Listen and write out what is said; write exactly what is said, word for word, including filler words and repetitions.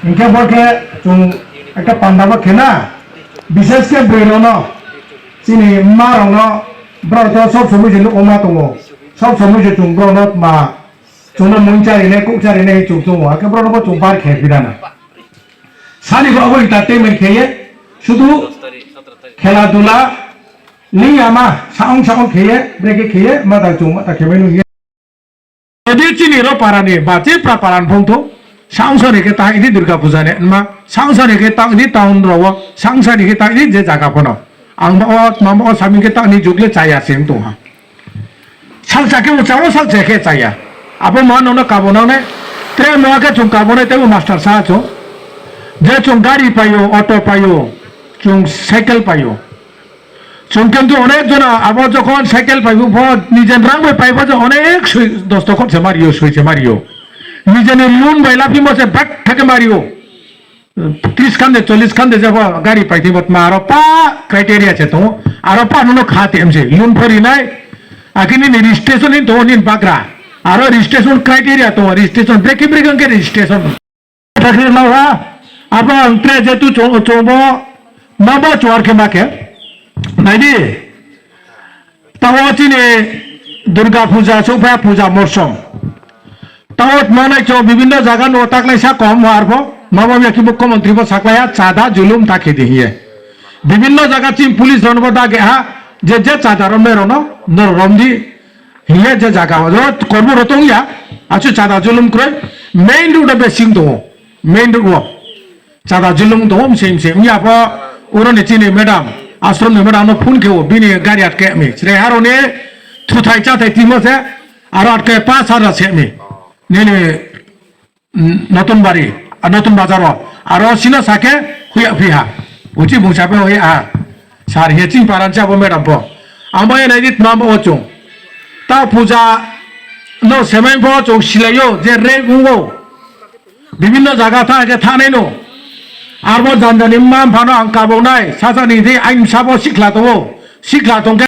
Hinkhe bo khe chwng ekta panda bo khena, bishes khe bwrwi rokno, chini mma rokno, borok to sob somoi se nuko ma tongo, sob somoi se chwng borokno ma, chwngno mungcha rine, kukcha rine chwng tongo, hakhe borokno bo chwng bar khe pidana. Sani bo abo entertainment kheye, sudu khela dula, liyama, saong saong kheye, brekhe kheye, ma da chwng ma da khemai nung ye. Jodi chini ro parani ba chepra paran phongtho, sangsani khe ta idi Durga Puja ni ma, sangsani khe ta idi town ro, sangsani khe ta idi je jaga phano. Ang ba o, ma ba o saming khe ta ni jugle chaya sing tongha. Salsa khe uchao, salsa khe chaya. Abo ma nono kabonane, tre ma khe chung kabonai tebo master sa chung. Je chung gari payo, auto payo, chung cycle payo. Chwng kintu onek jona abo jokhon cycle paibu pho nijen rang bai paibo je onek sui dosto khot se mario, sui se mario. Nijeni loan bai laphi mo se bek thake mario. Tris khan de, chollis khan de jabo gari paithai bot ma aro pa criteria se tongo. Aro pa nono kha te M C loan pho rinai. Akini ni registration in tongo nin bagra. Aro registration criteria tongo, registration breki breki ke registration. Thakri nokha, abo ang tre jetu chong-, chongbo, mabo chuar khe ma khe. Naidi, tao chini Durga Puja, sokpha puja mosom. Tao manai chong bibinno jaga no taklai sa kom arbo, mabo ya ki mukhyamantri bo saklaya, chada julum ta khedi hiye. Bibinno jaga chini police ron bo dage ha, je je chada rom ne rono, nor rom di, Hiya je jaga o, jo kormo rotong ya, achu chada julum kroi, main road o besing tongo, main road o. Chada julum tongo, mse, mse, ya po, uro ni chini madam, ashram ni madam no phone khe o, bini gari atke mi, sre haro ni thuthai chathai timo se, aro atke pa sara se mi, nini N-, Notun Bari, a, Notun Bazar o. Aro sino sake huya phiha. Uchi bungsa pe huya ha. Sar he ching paran cha bo madam po. Ang bai nai dit mam o chung. Ta puja no semai po chung silayo je re ungo. Bibinno jaga tha ke thanai no. Arbo janjani mam phano ang kabonai. Sasa ni di ain sabo sikla tongo. Sikla tongke.